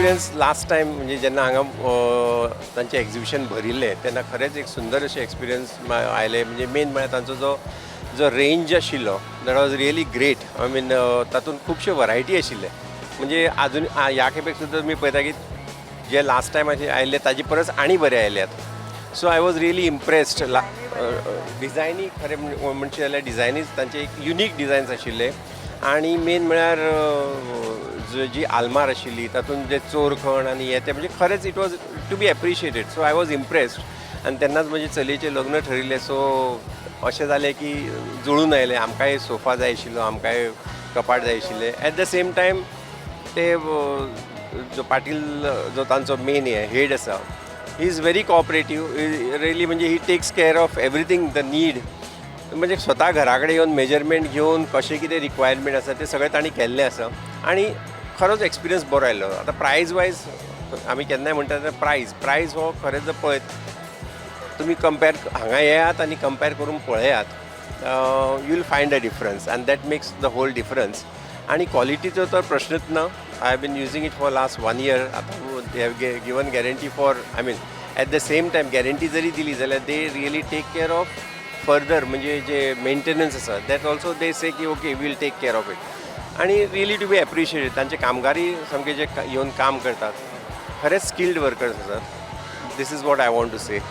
Experience last time म्हणजे जेन्ना हांगा तांचें एग्जिबिशन भरिल्लें तेन्ना खरेंच एक सुंदर अशें एक्सपिरियन्स आयले. म्हणजे मेन म्हळ्यार तांचो जो जो रेंज आशिल्लो, that was really great. I mean, तातूंत खुबशे वरायटी आशिल्ले. म्हणजे आजून ह्या खेपेक सुद्दां तुमी पळयता की जे लास्ट टायम अशें आयिल्ले ताजे परस आनी बरे आयल्यात. So I was really impressed. डिझायनी खरें म्हणचें जाल्यार डिझायनी तांचे एक युनीक डिझायन्स आशिल्ले आनी मेन म्हळ्यार जी आलमार आशिल्ली तातूंत जे चोरखण आनी हे ते, म्हणजे खरेंच it was to be appreciated. So I was impressed. आनी तेन्नाच म्हजे चलयेचें लग्न ठरिल्लें, सो अशें जालें की जुळून आयलें. आमकांय सोफा जाय आशिल्लो, आमकांय कपाट जाय आशिल्लें. एट the same time ते जो पाटील, जो तांचो मेन हे हेड आसा, he is very cooperative really. म्हणजे he takes care of everything, the need. म्हणजे स्वता घरा कडेन येवन मेजरमेंट घेवन कशें कितें रिक्वायरमेंट आसा तें सगळें तांणी केल्लें आसा आनी खरोच एक्सपिरियन्स बरो आयलो. आतां प्रायज वायज आमी केन्नाय म्हणटा, प्रायज हो खरेंच जर पळयत तुमी, कंपेर, हांगा येयात आनी कंपेर करून पळयात, you will find a difference and that makes the whole difference. आनी क्वॉलिटीचो तर प्रश्नच ना. I have been using it for last one year. आतां they have given guarantee for, I mean, at the same time guarantee जरी दिली जाल्यार they really take care of further. म्हणजे जे maintenance आसा, that also they से की okay, we'll take care of it. आनी really to be appreciated, तांचे कामगारी सामके जे येवन काम करतात, खरेंच स्किल्ड वर्कर्स आसात. This is what I want to say.